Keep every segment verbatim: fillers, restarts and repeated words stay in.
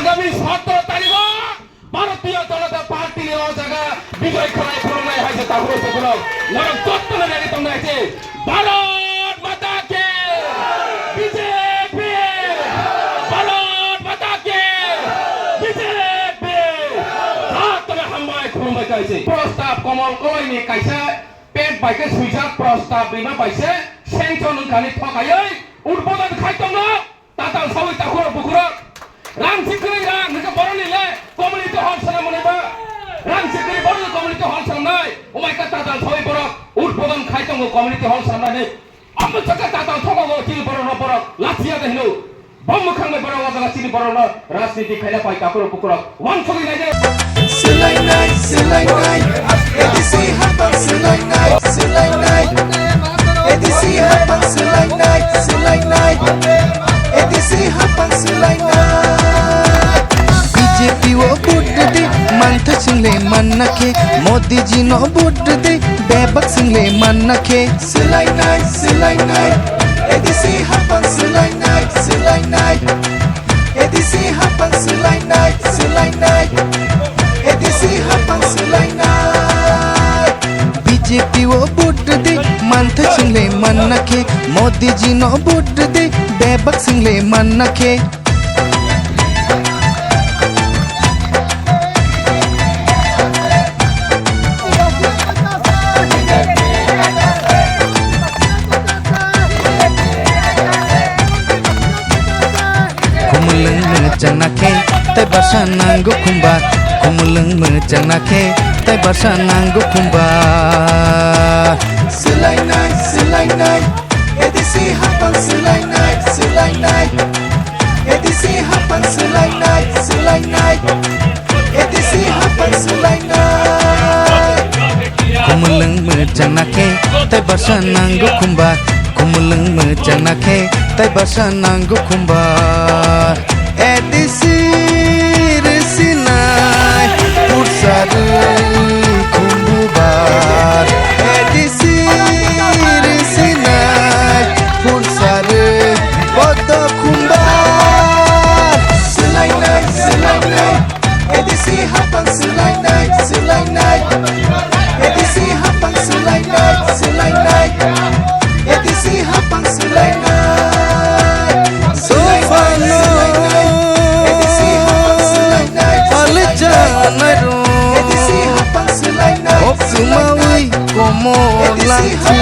Agami sotoro tarikh o Bharatiya Janata Party ni o jaga bijoy khlai phurungnai hai se takhurok bukhurok norok jotono ready tongnai hai se. Bharat Mata ki! B J P! Bharat Mata ki! B J P! Jotono hambai khulumbai khlai se. Prostab Komol Koloi ni kaisa pet bai khe swijak prostab rima bai se sanction wngkha ni thokaiwi udbodon khai tongo. Tatal sawi takhurok bukhurok. Rang si kwrwi rang hwnkhe borokni le community hall swnam mwnai ba. Rang si kwrwi borokni community hall swnamnai. Umai khe tatal sawi borok udbodon khai tongo community hall swnamnai. Omo chakha tatal thogo chini borokno borok lachiya de hino. Bo mwkhang bai borok o jaga chini borokno rajniti khaina pai takhurok bukhurok. Wansugwi naidi. Swlainai, swlainai, A D C hapang swlainai, swlainai, A D C hapang swlainai, swlainai, A D C hapang swlainai. B J P o vote rwdi, mantha swngle manna khe, Modi ji no vote rwdi, bebak swngle manna khe. Swlainai, swlainai, A D C hapang swlainai, swlainai. A D C hapang swlainai, swlainai. A D C hapang swlainai. B J P o vote rwdi, mantha swngle manna khe. Modi ji no vote rwdi, bebak swngle manna khe. Khumulwng mwchangna khe tei bwsa nango khumba. Khumulwng mwchangna khe tei bwsa nango khumba. Swlainai, swlainai, A D C hapang swlainai, swlainai. A D C hapang swlainai, swlainai. A D C hapang swlainai. Khumulwng mwchangna khe tei bwsa nango khumba. Khumulwng mwchangna khe tei bwsa nango khumba. A D C rwsinai pursa rw khumbubar. A D C rwsinai pursa rw bodo khumbar. Swlainai, swlainai, A D C hapang swlainai, swlainai. A D C hapang swlainai, swlainai. A D C hapang swlainai. Sophano swlainai, swlainai. A D C hapang swlainai, swlainai. Swlainai, swlainai. A D C hapang swlainai. Komo langthung.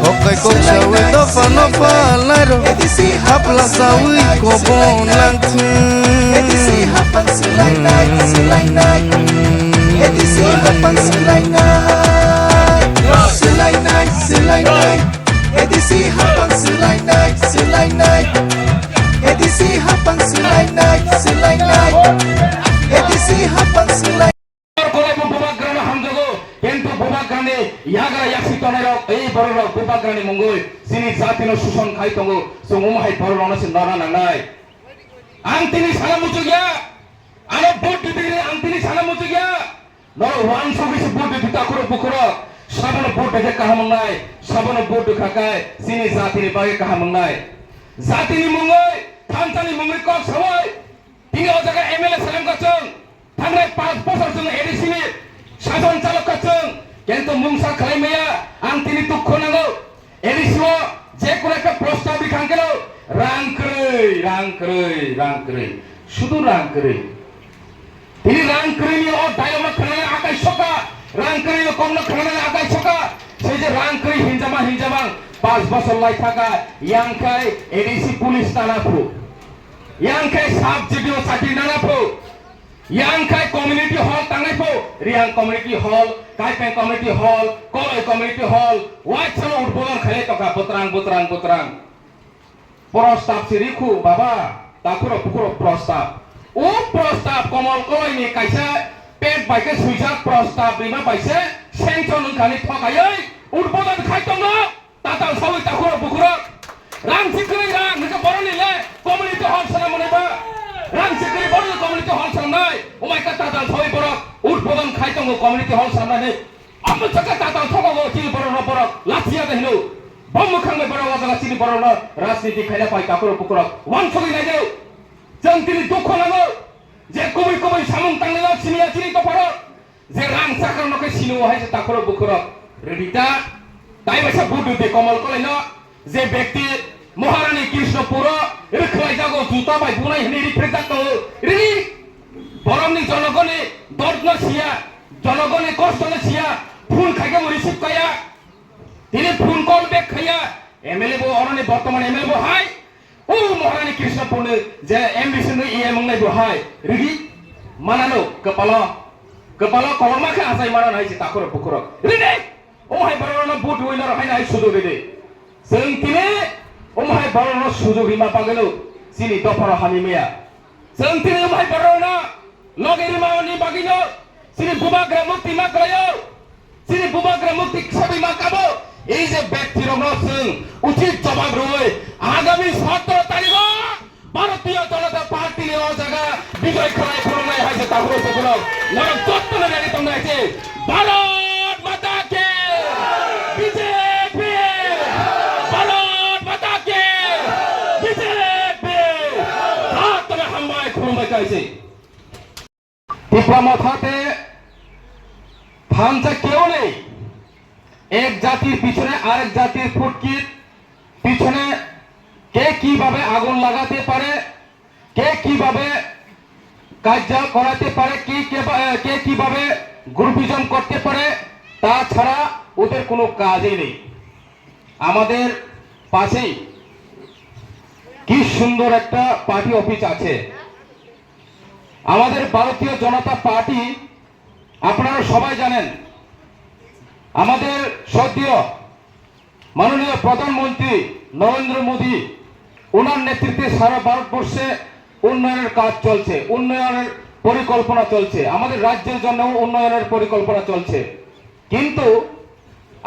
Thokai kok sawi dopha no phalnai rok. Hapla sawi kobon langthung. Swlainai, swlainai. Swlainai, swlainai. A D C hapang swlainai, swlainai. A D C hapang swlainai, swlainai. A D C hapang swlainai. Kolaibo bubagrano hamjago, kintu bubagrani yagra yaksi tongnai rok, ei borok rok bubagrani mungwi chini jatino suson khai tongo, chwng omo hai borok rokno se norna nangnai. Ang tini sana muchukya, ano vote didi hwnwi ang tini sana muchukya, norok wansugwi se vote didi takhurok bukhurok, sabono vote didi kaham wngnai, sabono vote dikha khe chini jatini bagwi kaham wngnai. Jatini mungwi, thansani mungwi kok sawi, tini o jaga M L A selam kachung. Thangnai panch bosor chwng A D C ni sason chalok kha chwng, kintu mungsa khlai maya, ang tini dukho nango. A D C o je kunu ekta prostab rikha hwnkhe rang kwrwi, rang kwrwi, rang kwrwi, sudu rang kwrwi. Tini rang kwrwini o dialogue no khwnanani akai soka, rang kwrwini kokno khwnanani akai soka. Se je rang kwrwi hinjama hinjama panch bosor lai thaka, yang khai A D C police nana phu, yang khai sub G D O chakri nana phu. Yang khai community hall tangnai pho, Reang community hall, Kaipeng community hall, Koloi community hall, waisano udbodon khailai tongkha, bwtrang, bwtrang, bwtrang. Prostab si rikhu, baba, takhurok bukhurok prostab. O prostab Komol Koloi ni kaisa pet bai khe swijak prostab rima bai se sanction wngkha ni thokaiwi udbodon khai tongo. Tatal sawi takhurok bukhurok. Rang si kwrwi rang hwnkhe borokni le community hall swnam mwnai ba. Rang si kwrwi borokni community hall swnamnai. Umai khe tatal sawi borok udbodon khai tongo community hall swnamnai. Omo chakha tatal thogo chini borokno borok lachiya de hino. Bo mwkhang bai borok o jaga chini borokno rajniti khaina pai takhurok bukhurok. Wansugwi naidi. Tini dukho nango je kubui kubui samung tangnai siniya chini topharo je rang chakra no khe sini o hai se takhoro bukhoro rwdi ta tai baisa budu de Komol Kolai no je bekti Maharani Krishnapuro rwkhlai jago juta bai bunai hini riphrek jak tongo rini boromni jonogoni dordno siya jonogoni kostono siya phone khaikhe bo receive kaya tini phone call back khaya M L A bo oroni bortoman M L A bo hai O Maharani Krishnapurni je M D C ni E M wngnai bo hai rigi manano kwpalo kwpalo koloma khe achai manano hai se takhurok bukhurok ridi o hai borokno vote winner hai hai sudu ridi chwng tini o hai borokno sudu rima bagwino chini dophano hamya maya chwng tini o hai borokno loge rima ni bagwino chini bubagra mukti ma kwlaio. Chini bubagra mukti ksabi ma kabo, ei je bektirokno chwng uchit jobab rwui agami sotro tarigo Bharatiya Janata Party ni o jaga bijoy khlai phunuknai hai se tabuk se phunuk norok jotono ready tongnai se Bharat Mata ki B J P Bharat Mata ki B J P Jotono hambai khulumbai kaise. Tipra Motha te thansa keu nei. এক জাতির পিছনে আরেক জাতির ফুটকির পিছনে কে কিভাবে আগুন লাগাতে পারে, কে কিভাবে কার্য করাতে পারে, কে কে বা-, কে কিভাবে গ্রুপিজম করতে পারে, তা ছাড়া ওদের কোনো কাজই নেই। আমাদের পাশেই কি সুন্দর একটা পার্টি অফিস আছে। আমাদের ভারতীয় জনতা পার্টি, আপনারা সবাই জানেন, আমাদের শ্রদ্ধেয় মাননীয় প্রধানমন্ত্রী নরেন্দ্র মোদী, ওনার নেতৃত্বে সারা ভারতবর্ষে উন্নয়নের কাজ চলছে, উন্নয়নের পরিকল্পনা চলছে, আমাদের রাজ্যের জন্যও উন্নয়নের পরিকল্পনা চলছে। কিন্তু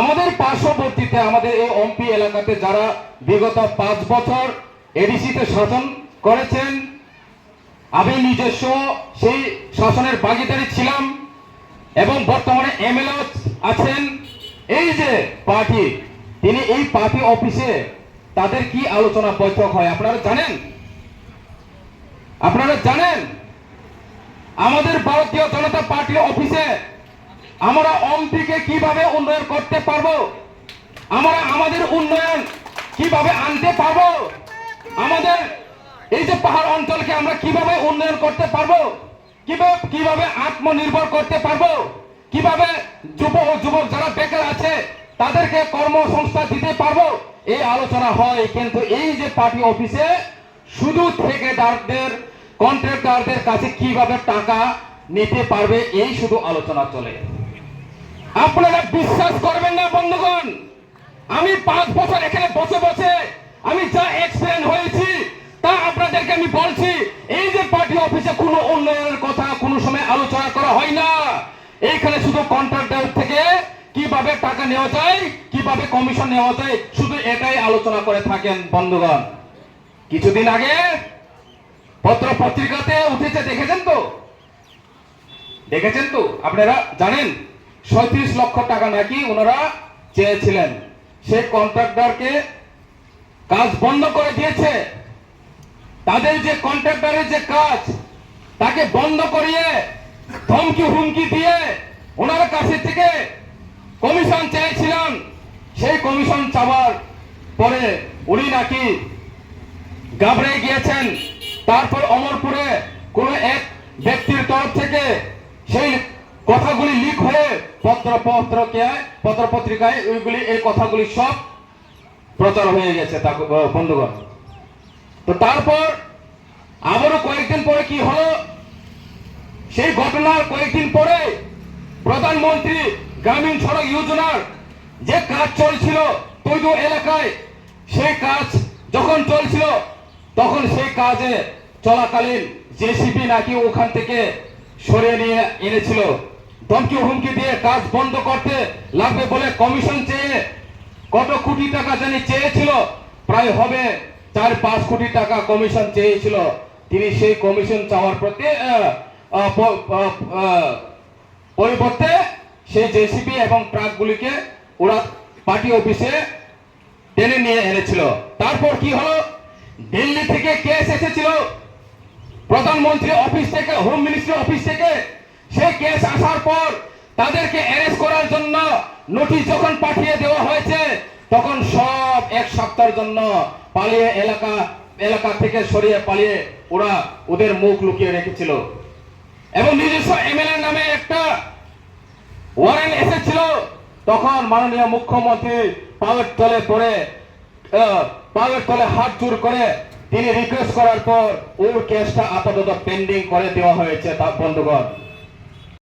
আমাদের পার্শ্ববর্তীতে আমাদের এই অম্পি এলাকাতে যারা বিগত পাঁচ বছর এডিসিতে শাসন করেছেন, আমি নিজস্ব সেই শাসনের ভাগীদারি ছিলাম এবং বর্তমানে এমএলএ আছেন। এই যে পার্টি, তিনি এই পার্টি অফিসে তাদের কি আলোচনা বৈঠক হয় আপনারা জানেন? আপনারা জানেন আমাদের ভারতীয় জনতা পার্টির অফিসে আমরা অম্পিকে কিভাবে উন্নয়ন করতে পারবো, আমরা আমাদের উন্নয়ন কিভাবে আনতে পারবো, আমাদের এই যে পাহাড় অঞ্চলকে আমরা কিভাবে উন্নয়ন করতে পারবো, কিভাবে কিভাবে আত্মনির্ভর করতে পারবো, কিভাবে যুব ও যুবক যারা বেকার আছে তাদেরকে কর্মসংস্থান দিতে পারবো, এই আলোচনা হয়। কিন্তু এই যে পার্টি অফিসে শুধু ঠিকাদারদের, কন্ট্রাক্টরদের কাছে কিভাবে টাকা নিতে পারবে, এই শুধু আলোচনা চলে। আপনারা বিশ্বাস করবেন না বন্ধুগণ, আমি পাঁচ বছর এখানে বসে বসে আমি যা এক্সপিরিয়েন্স হয়েছি তা আপনাদেরকে আমি বলছি। এই যে পার্টি অফিসে কোনো উন্নয়নের কথা কোনো সময় আলোচনা করা হয় না, এইখানে শুধু কন্ট্রাক্টর থেকে কিভাবে টাকা নেওয়া যায়, কিভাবে কমিশন নেওয়া যায়, শুধু এটাই আলোচনা করে থাকেন বন্ধুগণ। কিছুদিন আগে পত্র পত্রিকাতে উঠেছে, দেখেছেন তো? দেখেছেন তো? আপনারা জানেন, ছয়ত্রিশ লক্ষ টাকা নাকি ওনারা চেয়েছিলেন। সেই কন্ট্রাক্টরকে কাজ বন্ধ করে দিয়েছে। তাদের যে কন্ট্রাক্টরের যে কাজ, তাকে বন্ধ করিয়ে ধমকি হুমকি দিয়ে ওনার কাছে থেকে কমিশন চেয়েছিলাম। সেই কমিশন চাওয়ার পরে উনি নাকি ঘাবড়ে গিয়েছেন। তারপর অমরপুরে কোনো এক ব্যক্তির তরফ থেকে সেই কথাগুলি লিক হয়ে পত্র পত্রকে পত্র পত্রিকায় ওইগুলি এই কথাগুলি সব প্রচার হয়ে গেছে তা বন্ধুগণ। তো তারপর আবারও কয়েকদিন পরে কি হলো, সেই ঘটনার কয়েকদিন পরে প্রধানমন্ত্রী গ্রামীণ সড়ক যোজনার যে কাজ চলছিল তৈদু এলাকায়, সেই কাজ যখন চলছিল তখন সেই কাজে চলাকালীন জেসিবি নাকি ওখান থেকে সরিয়ে নিয়ে এনেছিল। ধমকি হুমকি দিয়ে কাজ বন্ধ করতে লাগবে বলে কমিশন চেয়ে কত কোটি টাকা জানি চেয়েছিল, প্রায় হবে চার পাঁচ কোটি টাকা কমিশন চেয়েছিল। তিনি সেই কমিশন চাওয়ার প্রতি, আহ, আহ, প-, আহ, আহ, পরিবর্তে সেই জেসিবি এবং ট্রাকগুলিকে ওরা পার্টি অফিসে টেনে নিয়ে এনেছিল। তারপর কি হলো? দিল্লি থেকে কেস এসেছিল, মন্ত্রী অফিস থেকে, হোম মিনিস্ট্রি অফিস থেকে সেই কেস আসার পর তাদেরকে অ্যারেস্ট করার জন্য নোটিশ যখন পাঠিয়ে দেওয়া হয়েছে, তখন সব এক সপ্তাহের জন্য পালিয়ে এলাকা, এলাকা থেকে সরিয়ে পালিয়ে ওরা ওদের মুখ লুকিয়ে রেখেছিল। এবং নিজস্ব এমএলএ নামে একটা ওয়ারেন্ট এসেছিল, তখন মাননীয় মুখ্যমন্ত্রী পায়ের তলে পড়ে, আহ, পায়ের তলে হাত জোড় করে তিনি রিকোয়েস্ট করার পর ওর কেসটা আপাতত পেন্ডিং করে দেওয়া হয়েছে। তা বন্ধুগণ,